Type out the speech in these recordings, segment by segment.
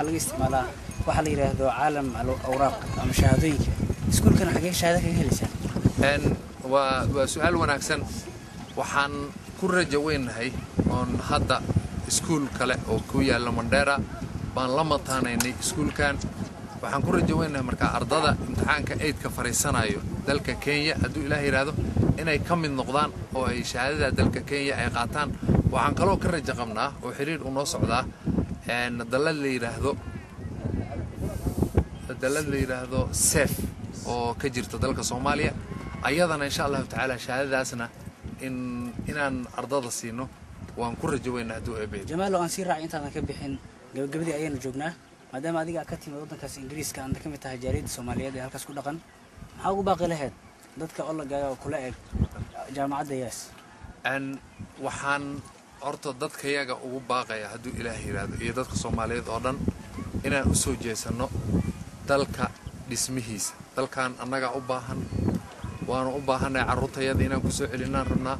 Laga isticmaalaa waxaa la yidhaahdo caalam al awraaq ama shahaadooyinka. Iskuulkana xagee shahaado kaga helaysaa? Waa su-aal wanaagsan. Waxaan ku rajo weynnahay oon hadda iskuul kale oo ku yaalla Mandheera baan la mataanaynay iskuulkan. Waxaan ku rajo weynnahay markaa ardada imtixaanka eight-ka fariisanayo dalka Kenya, hadduu Ilaah yidhaahdo, inay ka mid noqdaan oo ay shahaadada dalka Kenya ay qaataan. Waxaan kaloo ka rajo qabnaa oo xiriir u noo socdaa dallad la yidhaahdo SEF oo ka jirta dalka Soomaaliya. Ayadana, insha Allahu tacaala, shahaadadaasna inaan ardada siino waan ku rajo weynaa, hadduu Eebe. Jamaalo, aan sii raacay intaadan ka bixin, gabagabadii ayaanu joognaa. Maadaama adiga ka timid waddankaas Ingiriiska, aadna ka mid tahay jaaliyadda Soomaaliyeed ee halkaas ku dhaqan, maxaa ugu baaqi lahayd dadka olagaaga oo kula eg jaamacadda Yaas? Waxaan horta dadkayaga ugu baaqaya, hadduu Ilaah yidhaahdo, iyo dadka Soomaaliyeed oo dhan, inaan u soo jeesanno dalka dhismihiisa. Dalkan annagaa u baahan, waanu u baahannahay. Carruurtayada inaan kusoo celinaan rabnaa.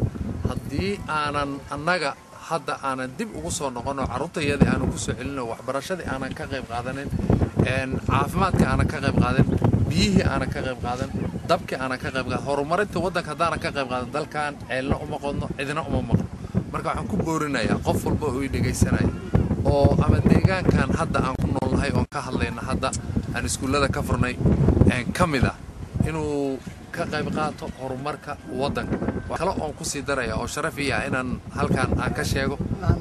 Haddii aanan annaga hadda aanan dib ugu soo noqono, carruurtayadii aanan kusoo celino, waxbarashadii aanan ka qayb qaadanin, caafimaadkii aanan ka qayb qaadan, biyihii aanan ka qayb qaadan, dabkii aanan ka qayb qaadan, horumarinta waddanka haddaanan ka qayb qaadan, dalkan ceelna uma qodno, cidna uma maqno. Marka waxaan ku boorinayaa qof walba oo i dhegaysanaya oo ama deegaankan hadda aan ku noolnahay oon ka hadlayna, hadda aan iskuullada ka furnay ka mid ah, inuu ka qayb qaato horumarka waddanka. Kale oon kusii daraya oo sharaf ii ah inaan halkan aan ka sheego,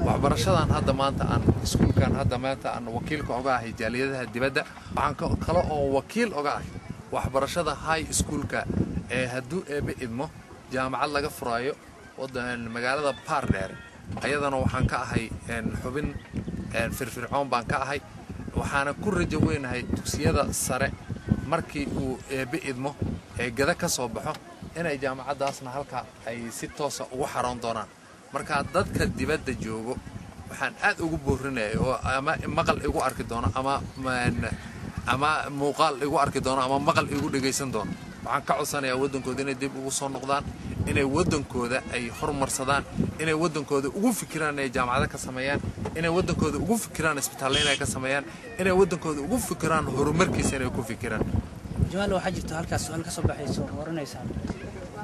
waxbarashadan hadda maanta aan iskuulkan hadda maanta aan wakiilka oga ahay jaaliyadaha dibadda, waxaan kale oon wakiil oga ahay waxbarashada high schoolka ee, hadduu Eebe idmo, jaamacad laga furaayo magaalada Baardheere. Ayadana waxaan ka ahay xubin firfircoon baan ka ahay. Waxaana ku rajo weynahay dugsiyada sare markii uu Eebbe idmo ee Gada ka soo baxo inay jaamacaddaasna halka ay si toosa ugu xaroon doonaan. Marka dadka dibadda joogo waxaan aad ugu boorinaya oo ama maqal igu arki doono ama muuqaal igu arki doono ama maqal igu dhegaysan doono, waxaan ka codsanayaa waddankooda inay dib ugu soo noqdaan, inay waddankooda ay horumarsadaan, inay waddankooda ugu fikiraan inay jaamacado ka sameeyaan, inay waddankooda ugu fikiraan isbitaalle inay ka sameeyaan, inay waddankooda ugu fikiraan horumarkiisa inay ku fikiraan. Jamaal, waxaa jirto halkaas su-aal ka soo baxayso oo oranaysa,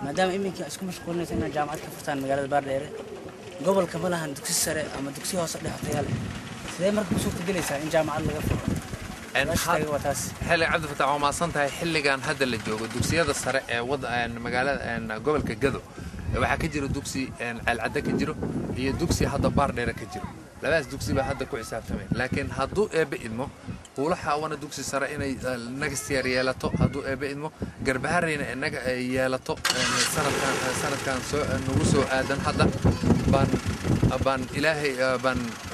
maadaama iminka isku mashquulinaysa inaad jaamacad ka furtaan magaalada Baardheere, gobolka ma lahan dugsi sare ama dugsi hoose dhexe tayo leh. Sidee marka ku suurtagelaysaa in jaamacad laga furo? Waa taas. Xilli, Cabdifataax, waa mahadsan tahay. Xilligan hadda la joogo, dugsiyada sare ee wada magaalada gobolka Gado waxaa ka jira dugsi Ceelcadde ka jiro iyo dugsi hadda Baardheere ka jiro. Labadaas dugsi baa hadda ku xisaabtamay. Laakiin hadduu Eebbe idmo, Buula Xaawana dugsi sare inay next year yeelato, hadduu Eebbe idmo, Garbahareyna inaga ay yeelato sanadkan soo nagu soo aadan hadda baan Ilaahay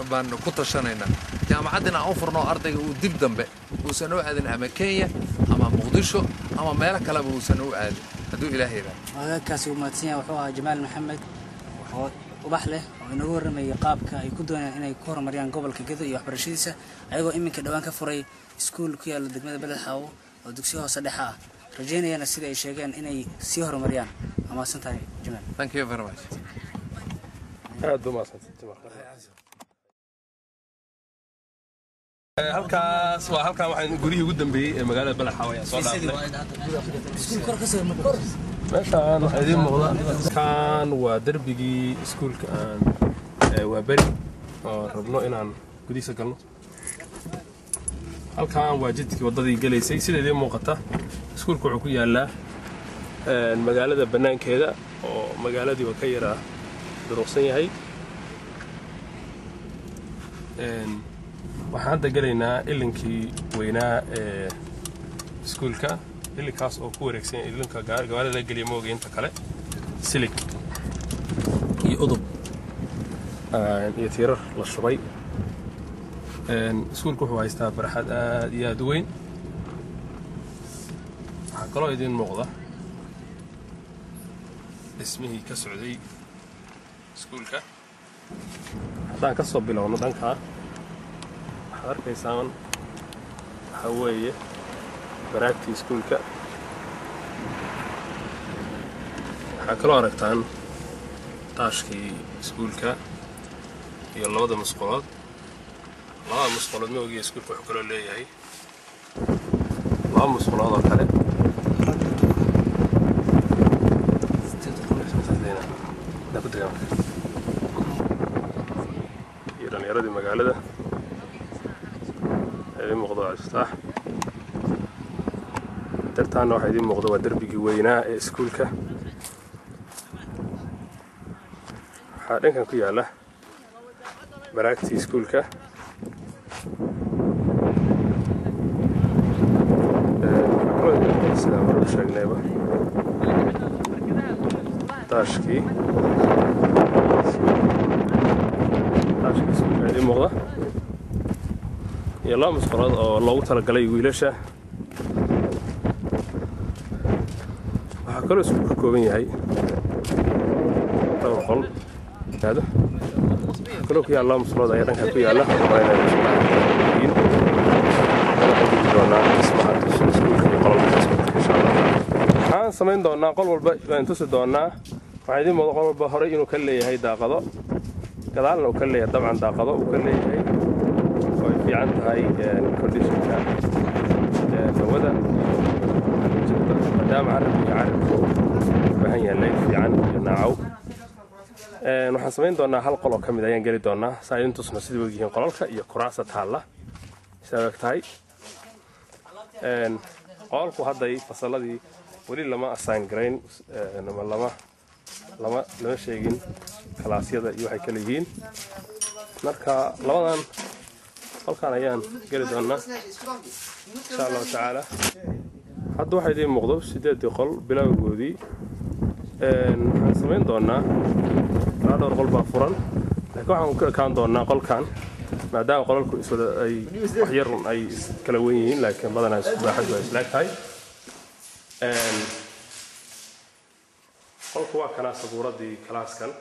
baan ku tashanaynaa. Jaamacaddina aan u furno, ardayga uu dib dambe uusan u aadin ama Kenya ama Muqdisho ama meelo kaleba uusan u aadin, hadduu Ilaahay yidhaahdo. Wadaadkaasi uu mahadsan yahay. Wuxuu ahaa Jamaal Maxamed oo Ubax leh oo inagu warramayay qaabka ay ku doonayaan inay ku horumariyaan gobolka Gedo iyo waxbarashadiisa, ayagoo iminka dhowaan ka furay iskuul ku yaalla degmada Beled Xaawo oo dugsiyo hoose dhexe ah, rajaynayana sida ay sheegeen inay sii horumariyaan. Waa mahadsan tahay, Jamaal. Thank you very much. Aad ba mahadsantahay. Halkaas waa halkan waxaan guryihii ugu dambeeyey ee magaalada Balaxaaw ayaan soo dhaafnay. Meeshaan waxaa idiin muuqda kan waa darbigii iskuulka aan waa beri oo rabno inaan gudihiisa galno. Halkan waa jidkii waddadii gelaysay. Sida idiin muuqata, iskuulka wuxuu ku yaalaa magaalada bannaankeeda oo magaaladii waa ka yaraa duruqsan yahay. Waxaan hadda gelaynaa ilinkii weynaa ee iskuulka, ilinkaas oo ku wareegsan ilinka gawaarida laga geliya mooga inta kale silig iyo udub iyo tiirar la shubay. Iskuulku wuxuu haystaa barxad aad iyo aad u weyn. Waxaa kaloo idiin muuqda dhismihii ka socday iskuulka. Haddaan ka soo bilowno dhankaa, waxaad arkaysaan waxaa weeye baraagtii iskuulka. Waxaa kaloo aragtaan daashkii iskuulka iyo labada musqulood. Labada musqulood ma ogiya, iskuulka wuxuu kaloo leeyahay laba musqulood oo kale. Rag iyo dumar. Ku degaan iyo dhallinyaradii magaalada idiin muuqdo waa Iftaax. Dartaana waxaa idiin muuqda waa darbigii weynaa ee iskuulka. Waxaa dhankan ku yaala baraagtii iskuulka. Waxaa kaloo idiin muuqda, sidaan hore u sheegnayba, daashkii iskuulka idiin muuqda iyo laba musqulood oo loogu talagalay wiilasha. Waxaa kaloo iskuul ka kooban yahay dhowr qol. Aado waxaa kaloo ku yaalla laba musqulood ayaa dhanka ku yaalla. Waa inay musqulaha yihiin. Waxaan gudi doonaa dhismaha iskuulka iyo qolalka iskuulka, insha Allah. Waxaan samayn doonaa qol walba baan tusi doonaa. Waxaa idiin muuqda qol walba horey inuu ka leeyahay daaqado, gadaalna uu ka leeyahay, dabcan daaqado uu ka leeyahay oo ay fiican tahay conditionka hawada iyo maadaama carabka iyo carabku u baahan yahay layr fiican iyo naacow. Waxaan samayn doonaa hal qol oo ka mid ayaan geli doonaa saa idin tusno sidii og yihiin qolalka iyo kuraasta taalla sidaa og tahay. Qolalku hadday fasalladii weli lama assign garayn ama lama sheegin kalaasyada iyo waxay kala yihiin. Marka labadan qolkan ayaan geli doonaa, insha Allahu tacaala. Hadda waxaa idiin muuqdo sideedii qol bilowgoodii. Waxaan samayn doonaa ilaa dhowr qol baa furan, laakiin waxaan ku ekaan doonaa qolkan maadaama qolalku iswada ay wax yar un ay kala wen yihiin, laakiin badanaa isku baaxaddu ay islaag tahay. Qolku waa kanaa, sabuuradii kalaaskan.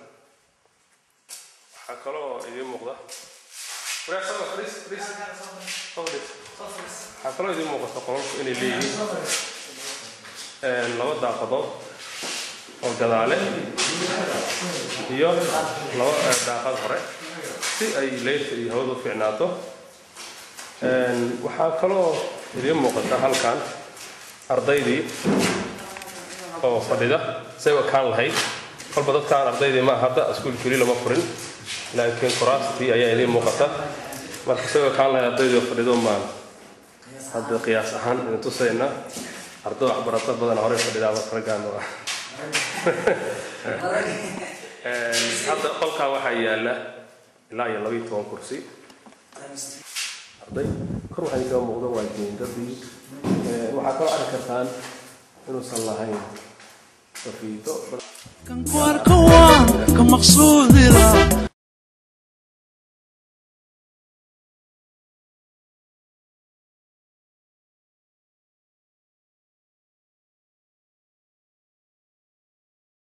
Waxaa kaloo idiin muuqda. Waxaa kaloo idiin muuqata qolalku inay leeyihiin laba daaqadood oo gadaale iyo laba daaqad hore si ay leyrta iyo hawada u fiicnaato. Waxaa kaloo idiin muuqata halkan ardaydii oo fadhida say u ekaan lahayd kolba. Dadkaan ardaydii ma hadda iskuulka weli lama furin, laakiin kuraastii ayaa idiin muuqata. Marka say u ekaan lahayd ardaydii oo fadhido maan hadda qiyaas ahaan idin tusaynaa. Arday waxbarata badan horey fadhidaa raggaan waa. Hadda qolkan waxaa yaala ilaa iyo 12 kursi arday. Kor waxaa idinkaga muuqda waa jiingadii. Waxaa kaloo arki kartaan inuusan lahayn safiito. Kan ku arko waan ka maqsuudila.